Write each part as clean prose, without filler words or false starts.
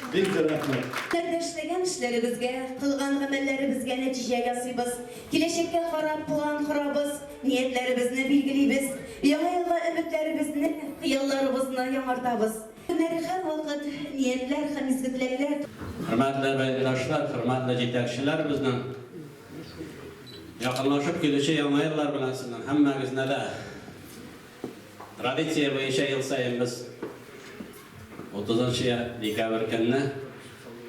Бик зур рәхмәт. Көннәрдә эшләгән эшләребезгә, кылган гамәлләребезгә нәтиҗә ясыйбыз, киләчәккә карап план корабыз, ниятләребезне билгелибез, Яңа елга өметләребезне, хыялларыбызны яңартабыз. Көннәре һәрвакыт ниятләр һәм изге теләкләр. Хөрмәтле райондашлар, хөрмәтле җитәкчеләр, безнең якынлашып килүче Яңа еллар белән сезнең һәммәгезне дә! Традиция буенча ел саен без 30 нчы декабрь көнне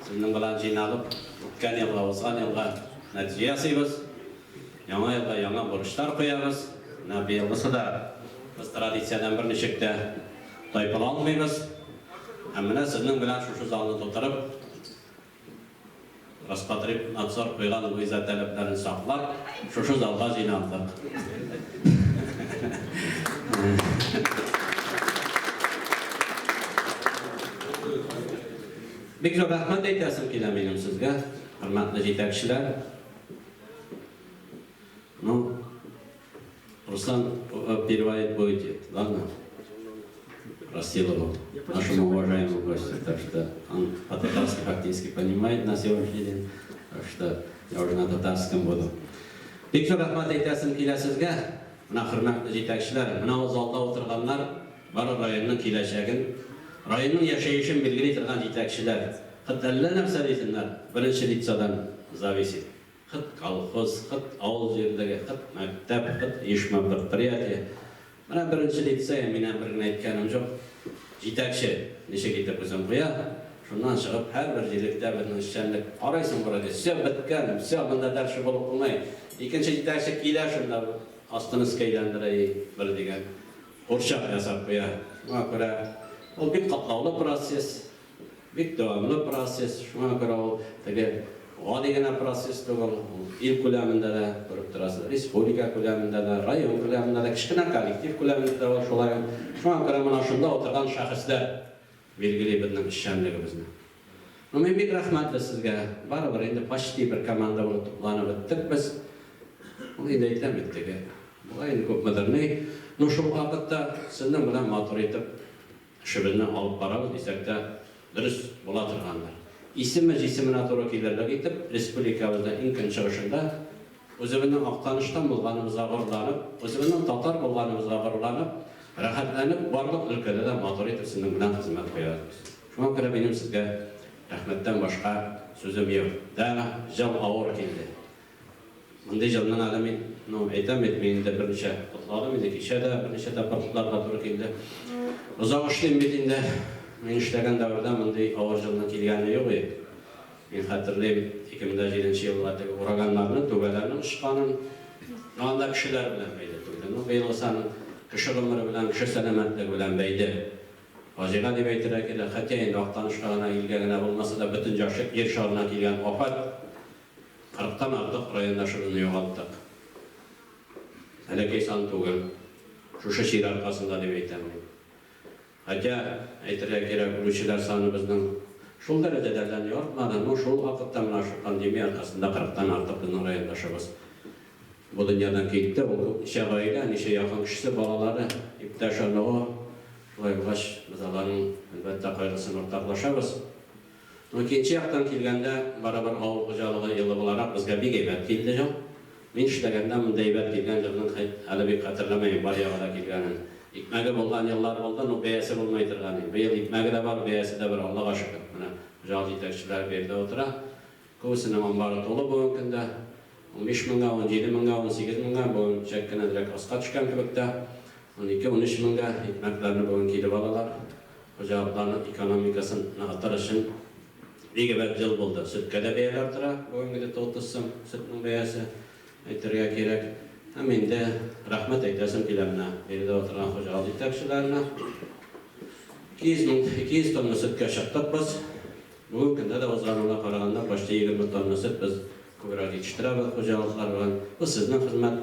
сезнең белән җыйналып, үткән елга, узган елга нәтиҗә ясыйбыз. Яңа елга яңа бурычлар куябыз. Менә быелгысы да без традициядән берничек тә тайпыла алмыйбыз. Һәм менә сезнең белән шушы залны тутырып, Роспотребнадзор куйган виза таләпләрен саклап, шушы залга җыйналдык. Бик зур рәхмәт әйтәсем килә минем сезгә, хөрмәтле җитәкчеләр. Ну, Руслан, переводить будете, ладно? Расилову, нашему уважаемому гостю. Так что он по-татарски фактически понимает на сегодняшний день. Так что я уже на татарском буду. Бик зур рәхмәт әйтәсем килә сезгә. Менә хөрмәтле җитәкчеләр, менә ул залда утырганнар бары районның киләчәген, районның яшәешен билгели торган җитәкчеләр. Хет әллә нәрсә дисеннәр, беренче лицадан зависит. Хыт колхоз, хыт авыл җирлеге, хыт мәктәп, хыт оешма-предприятие. Менә беренче лицей, минем бер генә әйткәнем җук. Җитәкче ничек итеп үзен куя, шуннан чыгып һәрбер җирлектә безнең эшчәнлек. Карыйсың вроде, всё, беткән, всё, монда дальше булып булмый. Икенче җитәкче килә шунда, астын өскә әйләндерә и бер дигән курчак ясап куя. Шуңа күрә ул бик катлаулы процесс. Бик дәвамлы процесс, шуңа күрә ул теге гади генә процесс түгел, ул ил күләмендә дә, күреп торасыз, республика күләмендә дә, район күләмендә дә, кечкенә коллектив күләмендә дә ул шулай ук. Шуңа күрә менә шунда утырган шәхесләр билгели безнең эшчәнлегебезне. Ну, мин бик рәхмәтле сезгә. Барыбер инде почти бер команда булып тупланып беттек без. Ул инде әйтәм бит теге, була инде күпмедер ни. Ну, шул вакытта сезнең белән матур итеп Эшебезне алып барабыз дисәк тә, дөрес була торгандыр. Исеме җисеменә туры килерлек итеп, республикабызның иң көнчыгышында, үзебезнең Актаныштан булганыбызга горурланып, үзебезнең татар булганыбызга горурланып, рәхәтләнеп, барлык өлкәдә дә матур итеп сезнең белән хезмәт куябыз без. Шуңа күрә минем сезгә рәхмәттән башка сүзем юк. Да, җыл авыр килде. Мондый җылның әле мин, ну, әйтәм бит, мин инде берничә котладым инде, кичә дә берничә тапкыр котларга туры килде. Озак эшлим бит инде. Мин эшләгән дәвердә мондый авыр җылның килгәне юк иде. Мин хәтерлим, 2007 нче елда теге ураганнарны, түбәләрнең очканын, ну, анда кешеләр белән бәйле түгел. Ну, быелгысы аның кеше гомере белән, кеше сәламәтлеге белән бәйле. Фаҗига дип әйтергә кирәк. Хотя инде Актанышка гына, илгә генә булмаса да, бөтен Җир шарына килгән афәт. Кырыктан артык райондашыбызны югалттык. Бәләкәй сан түгел. Шушы чир аркасында дип әйтәм мин. Хотя, әйтергә кирәк, үлүчеләр саны безнең шул дәрәҗәдә әллә ни артмады, но шул вакытта менә шул пандемия аркасында кырыктан артык безнең райондашыбыз бу дөньядан китте. Ул күп ничә гаилә, ничә якын кешесе, балалары, иптәш оныгы. Шулай булгач, без аларның, әлбәттә, кайгысын уртаклашабыз. Ну, икенче яктан килгәндә, барыбер авыл хуҗалыгы елы буларак безгә бик әйбәт килде җыл. Мин эшләгәндә мондый әйбәт килгән җылның хәй әле бик хәтерләмәем бар ягы да килгәнен. Икмәге булган еллар булды, ну бәясе булмый торган иде. Быел икмәге дә бар, бәясе дә бар, Аллага шөкер. Менә хуҗалык җитәкчеләре биредә утыра. Күбесенең амбары тулы бүгенге көндә. 15 меңгә, 17 меңгә, 18 меңгә, бүген чәк кенә әзрәк аска төшкән кебек тә. 12, 13 меңгә икмәкләрне бүген килеп алалар. Хуҗалыкларның экономикасын ныгытыр өчен бик әйбәт ел булды. Сөткә дә бәяләр тора, бүген где-то 30 сум сөтнең бәясе, әйтергә кирәк. Һәм инде рәхмәт әйтәсем килә менә биредә утырган хуҗалык җитәкчеләренә. 200 мең, 200 тонна сөткә чыктык без. Бүгенге көндә дә узган елга караганда почти 20 тонна сөт без күбрәк җитештерәбез хуҗалыклар белән. Бу сезнең хезмәт.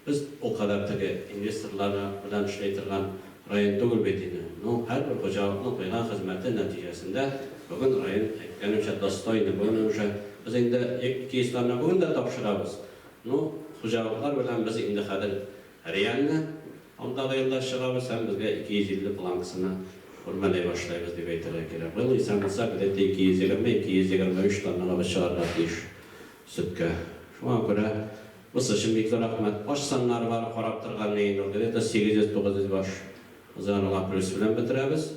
Без ул кадәр теге инвесторлар белән эшли торган район түгел бит инде. Ну, һәрбер хуҗалыкның куйган хезмәте нәтиҗәсендә бүген район, әйткәнемчә, достойный. Бүген уже без инде 200 тонна бүген дә тапшырабыз. Ну, хуҗалыклар белән без инде хәзер реально алдагы елда чыгабыз һәм безгә 250 планкасына Үрмәли башлыйбыз дип әйтергә кирәк. Быел исән булсак, где-то 220-223 тоннага без чыгарга тиеш сөткә. Шуңа күрә бусы өчен бик зур рәхмәт. Баш саннары бар, карап торган ни инде ул, где-то 800-900 баш. Без аны аңа плюс белән бетерәбез.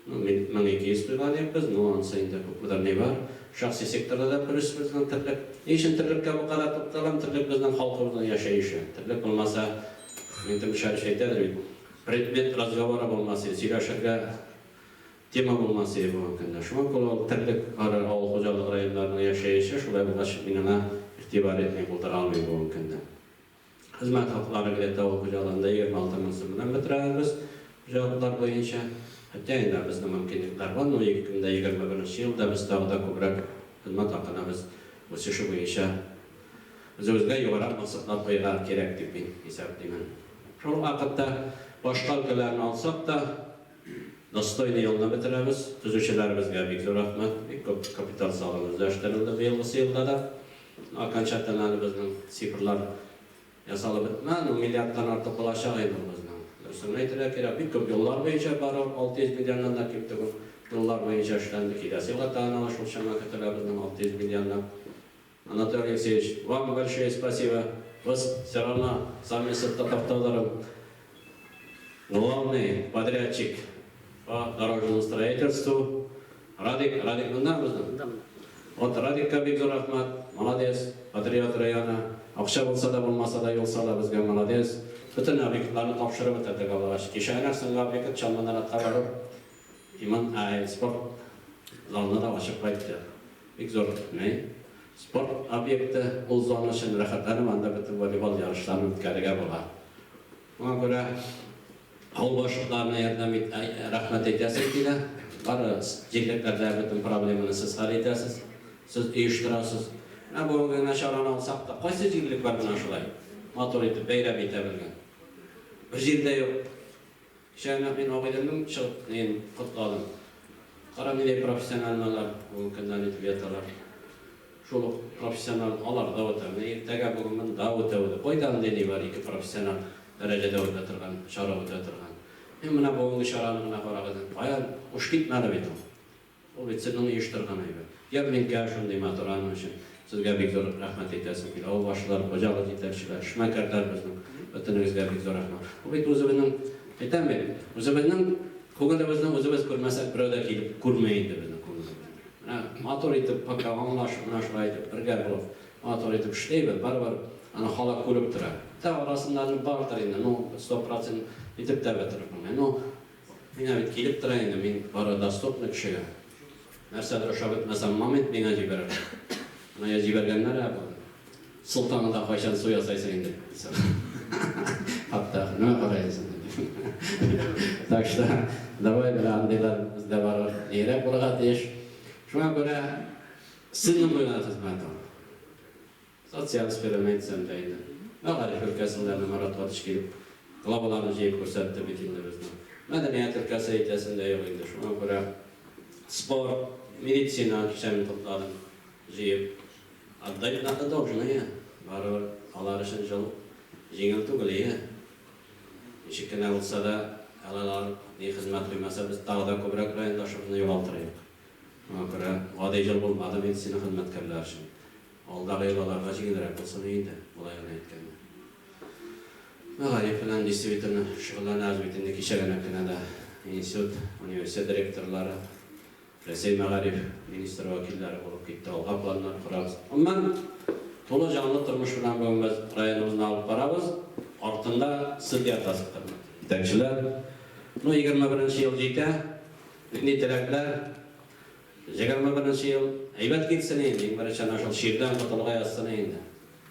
Ну, 1200 куйган идек без, ну, анысы инде күпмедер ни бар. Шәхси секторда да плюс безнең терлек. Ни өчен терлеккә бу кадәр тукталам? Терлек безнең халкыбызның яшәеше. Терлек булмаса, Минтимер Шәрифович әйтәдер бит, Предмет разговора булмас иде, сөйләшергә тема булмас иде бүгенге көндә. Шуңа күрә ул терлек бары авыл хуҗалыгы районнарының яшәеше, шулай булгач, мин аңа игътибар итми булдыра алмыйм бүгенге көндә. Хезмәт хаклары где-то авыл хуҗалыгында 26 мең сум белән бетерәбез без хуҗалыклар буенча. Хотя инде безнең мөмкинлекләр бар, но 2021 нче елда без тагы да күбрәк хезмәт хакына без үсеше буенча Үзебезгә югарырак максатлар куярга кирәк дип мин исәплимен. Шул ук вакытта башка өлкәләрне алсак та, достойный елны бетерәбез. Төзүчеләребезгә бик зур рәхмәт. Бик күп капиталь салым үзләштерелде быелгысы елда да. Окончательно әле безнең цифрлар ясалып бетмәде, но миллиардтан артык булачак инде ул безнең. Дөресен генә әйтергә кирәк, бик күп юллар буенча бару, 600 миллионнан да ким түгел юллар буенча эшләнде. Киләсе елга тагын ана шул чама көтелә безнең 600 миллионнан. Анатолий Алексеевич, вам большое спасибо. Вы все равно совместно с Татавтодором главный подрядчик по дорожному строительству. Радик, Радик монда безнең? Вот Радикка бик зур рәхмәт. Молодец, патриот районы. Акча булса да, булмаса да, юл сала безгә, молодец. Бөтен объектларны тапшырып бетердек, Аллага шөкер. Кичә генә соңгы объект Чаллы-Наратка барып, Иман, әй, спорт залны да ачып кайтты. Бик зур, ни, спорт объекты, ул зона өчен рәхәтләнеп анда бөтен волейбол ярышларын үткәрергә була. Шуңа күрә авыл башлыкларына ярдәм ит, әй, рәхмәт әйтәсем килә. Бары җирлекләрдә бөтен проблеманы сез хәл итәсез, сез оештырасыз. Менә бүгенге генә чараны алсак та, кайсы җирлек бар менә шулай матур итеп бәйрәм итә белгән? Бер җирдә юк. Кичә генә мин Агыйделнең чыгып ниен котладым. Кара нинди профессиональ алар бүгенге көннән итеп яталар. Шул ук профессионал алар да үтә. Менә иртәгә бүген монда үтә үтә. Кайда андый ни бар ике профессионал дәрәҗәдә үтә торган, чара үтә торган. Мин менә бүгенге чараны гына карагыз. Каян уш китмәде бит ул. Ул бит сезнең оештырган әйбер. Ярминкә шундый матур, аның өчен сезгә бик зур рәхмәт әйтәсем килә. Авыл башлылары, хуҗалык җитәкчеләре, эшмәкәрләр безнең, бөтенегезгә бик зур рәхмәт. Ул бит үзебезнең, әйтәм бит, үзебезнең күңелебезне үзебез күрмәсәк, берәү дә килеп күрми инде безнең күңелебезне. Менә матур итеп, пока аңлашып, менә шулай итеп, бергә булып, матур итеп эшлибез, барыбер аны халык күреп тора. Тә арасында бардыр инде, ну, 100% итеп тә бетереп булмый. Ну, Миңа бит килеп тора инде, мин бары доступный кешегә. Нәрсәдер ошап бетмәсә, момент миңа җибәрәләр. Менә я җибәргәннәр ә бүген. Солтанга да кайчан су ясайсың инде? Хатта нәмә карайсың инде. Так что давай менә андыйлар бездә барыр, нирәк булырга тиеш. Шуңа күрә сезнең куйган хезмәт ул. Социаль сфераны әйтсәм дә инде. Мәгариф өлкәсендә дә Марат Гатыш килеп, главаларны җыеп күрсәтте бит инде безнең. Мәдәният өлкәсе әйтәсем дә юк инде. Шуңа күрә спорт, медицина кичә мин котладым җыеп. Отдать надо должное. Барыбер алар өчен җыл җиңел түгел, ие. Ничек кенә булса да, әле алар ни хезмәт куймаса, без тагы да күбрәк райондашыбызны югалтыр идек. Шуңа күрә гади җыл булмады медицина хезмәткәрләре өчен. Алдагы ел аларга җиңелрәк булсын инде, болай гына әйткәндә. Мәгариф белән действительно шөгыльләнәбез бит инде, кичә генә кенә дә институт, университет ректорлары, Рәсәй мәгариф министры вәкилләре булып китте, алга планнар корабыз. Гомумән, тулы җанлы тормыш белән бүген без районыбызны алып барабыз, артында сез ятасыз, хөрмәтле җитәкчеләр. Ну, 21 нче ел җитә, нинди теләкләр? 21 нче ел әйбәт китсен инде, иң беренче әнә шул чирдән котылырга язсын инде.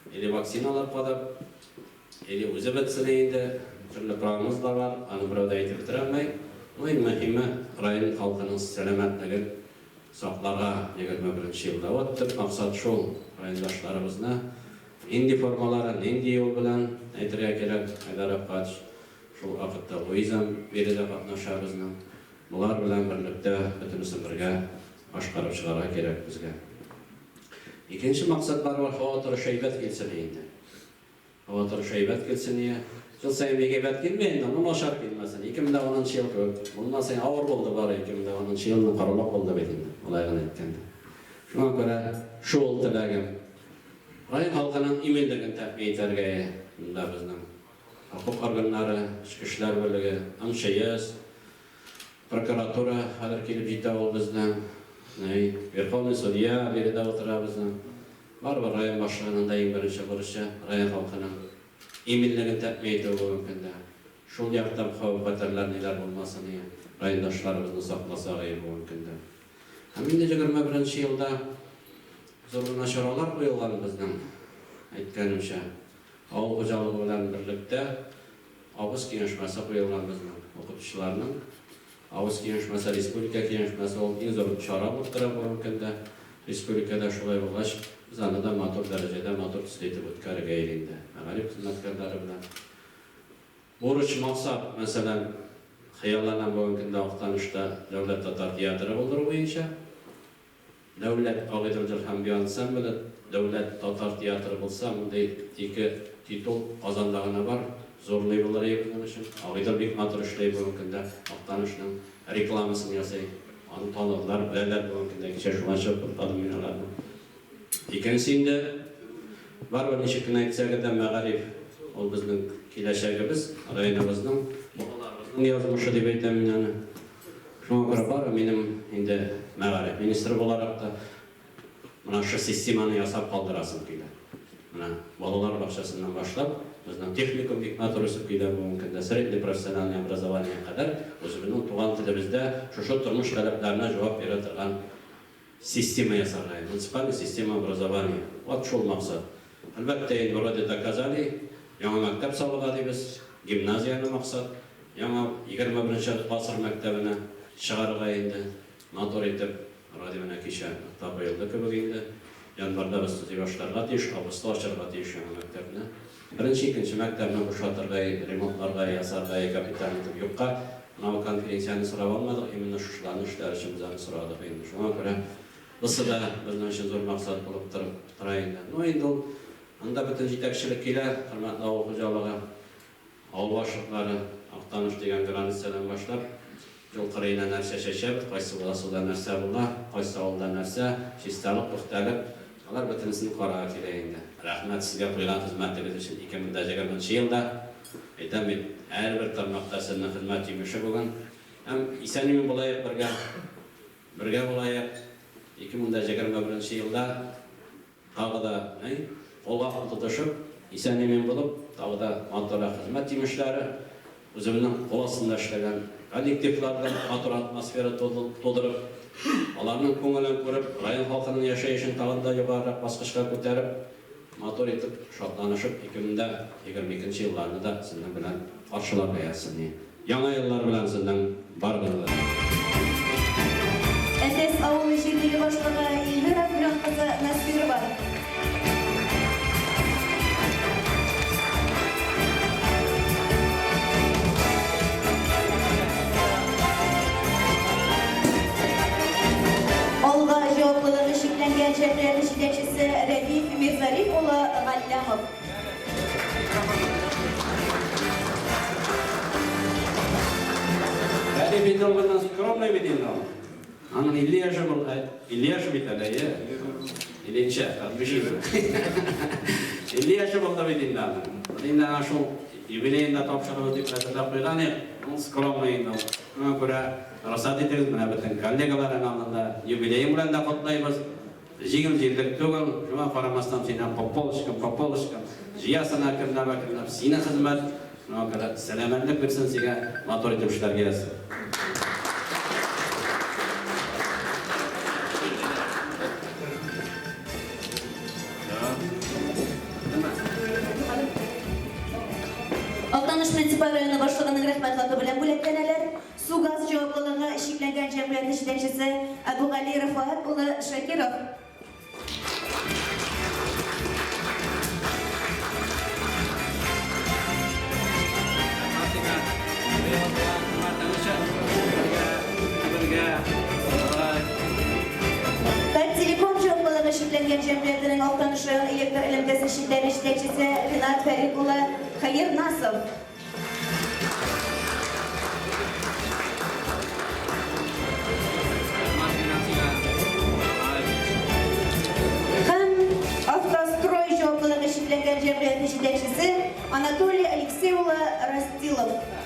Или вакциналар кадап, или үзе бетсен инде. Төрле прогноз да бар, аны берәү дә әйтеп бетерә алмый. Но иң мөһиме, район халкының сәламәтлеген сакларга 21 нче елда. Вот төп максат шул, райондашларыбызны нинди формалары, нинди юл белән әйтергә кирәк, Айдар Әфгатович, шул вакытта Луиза биредә катнаша безнең. Болар белән берлектә бөтенесен бергә башкарып чыгарга кирәк безгә. Икенче максат барыбер һава торышы әйбәт килсен инде. Һава торышы әйбәт килсен ие. Ел саен бик әйбәт килми инде, ну начар килмәсен. 2010 нчы ел кебек булмас инде, авыр булды бары 2010 нчы елны корылык булды бит инде, болай гына әйткәндә. Шуңа күрә шул теләгем. Район халкының иминлеген тәэмин итәргә монда безнең хокук органнары, эчке эшләр бүлеге, МЧС, прокуратура хәзер килеп җитә ул безнең. Верховный судья биредә утыра безнең. Барыбер район башлыгының да иң беренче бурычы район халкының иминлеген тәэмин итү бүгенге көндә. Шул яктан хәвеф-хәтәрләр ниләр булмасын ие, райондашларыбызны сакласак ие бүгенге көндә. Һәм инде 21 нче елда зур гына чаралар куелган безнең, әйткәнемчә, авыл хуҗалыгы белән берлектә авыз киңәшмәсе куелган безнең укытучыларның. Авыз киңәшмәсе, республика киңәшмәсе ул иң зур чара булып тора бүгенге көндә республикада. Шулай булгач, без аны да матур дәрәҗәдә, матур төстә итеп үткәрергә иде инде мәгариф хезмәткәрләре белән. Бурыч, максат, мәсәлән, хыялланам бүгенге көндә Актанышта дәүләт татар театры булдыру буенча. Дәүләт Агыйдел җыр һәм бию ансамбле, Дәүләт татар театры булса, мондый ике титул Казанда гына бар, зур ни булыр иде безнең өчен. Агыйдел бик матур эшли бүгенге көндә, Актанышның рекламасын ясый, аны таныдылар, беләләр бүгенге көндә, кичә шуңа чыгып котладым мин аларны. Икенче инде, барыбер ничек кенә әйтсәгез дә, мәгариф ул безнең киләчәгебез, районыбызның, балаларыбызның язмышы дип әйтәм мин аны. Шуңа күрә бары минем инде мәгариф министры буларак та менә шушы системаны ясап калдырасым килә. Менә балалар бакчасыннан башлап, безнең техникум бик матур үсеп килә бүгенге көндә, средний профессиональный образование кадәр үзебезнең туган телебездә шушы тормыш таләпләренә җавап бирә торган система ясарга, муниципальный система образования. Вот шул максат. Әлбәттә инде, вроде доказали, яңа мәктәп салырга дибез, гимназияне максат. Яңа 21 нче гасыр мәктәбенә чыгарырга инде, матур итеп, вроде менә кичә нокта куелды кебек инде. Январьда без төзи башларга тиеш, августта ачарга тиеш яңа мәктәпне. Беренче, икенче мәктәпне бушатырга, ремонтларга, ясарга, капиталь итеп юкка менә бу конференцияне сорап алмадык, именно шушыларны эшләр өчен без аны сорадык инде. Шуңа күрә бусы да безнең өчен зур максат булып торып тора инде. Ну инде ул анда бөтен җитәкчелек килә, хөрмәтле авыл хуҗалыгы. Авыл башлыклары, Актаныш дигән границадан башлап, юл кырыена нәрсә чәчәбез, кайсы басуда нәрсә була, кайсы авылда нәрсә, чисталык, пөхтәлек, алар бөтенесен карарга килә инде. Рәхмәт сезгә куйган хезмәтегез өчен 2020 нче елда, әйтәм бит, һәрбер тармакта сезнең хезмәт җимеше бүген. Һәм исән-имин булаек бергә, бергә булаек. 2021 нче елда Тагы да, ни, кулга-кул тотышып, исән-имин булып, тагы да матуррак хезмәт җимешләре, үземнең кул астында эшләгән коллективларда матур атмосфера тудырып, аларның күңелен күреп, район халкының яшәешен тагын да югарырак баскычка күтәреп, матур итеп, шатланышып 2022 нче елларны да сезнең белән каршыларга язсын, ни. Яңа еллар белән сезнең барыгызны да! Әтәс авылы җирлеге башлыгы Эльвира Флён кызы Насыйрова. Алга җаваплылыгы чикләнгән җәмгыяте җитәкчесе Рәдиф Мирзариф улы Галләмов. Әле бит ул гына скромный бит инде ул. Аның 50 яше бул, 50 яше бит әле, әйе. 50 нче, 45 инде. 50 яше булды бит инде аның. Без инде аңа шул юбилеен да тапшырабыз дип әзерләп куйган идек. Ул скромный инде ул. Шуңа күрә рөхсәт итегез, менә бөтен коллегаларың алдында юбилеең белән дә котлыйбыз. Җиңел җирлек түгел, шуңа карамастан син һәм по полочкам, по полочкам җыясың әкренләп-әкренләп, синең хезмәт, шуңа күрә сәламәтлек бирсен сиңа, матур итеп эшләргә язсын. Актаныш муниципаль районы башлыгының Рәхмәт хаты белән бүләкләнәләр. Су-газ җаваплылыгы чикләнгән җәмгыяте җитәкчесе Әбүгали Рафаать улы Шакиров. Таттелеком җаваплылыгы чикләнгән җәмгыятенең Актаныш район электр элемтәсе челтәре җитәкчесе Ринат Фәрит улы Хәернасов. по силам.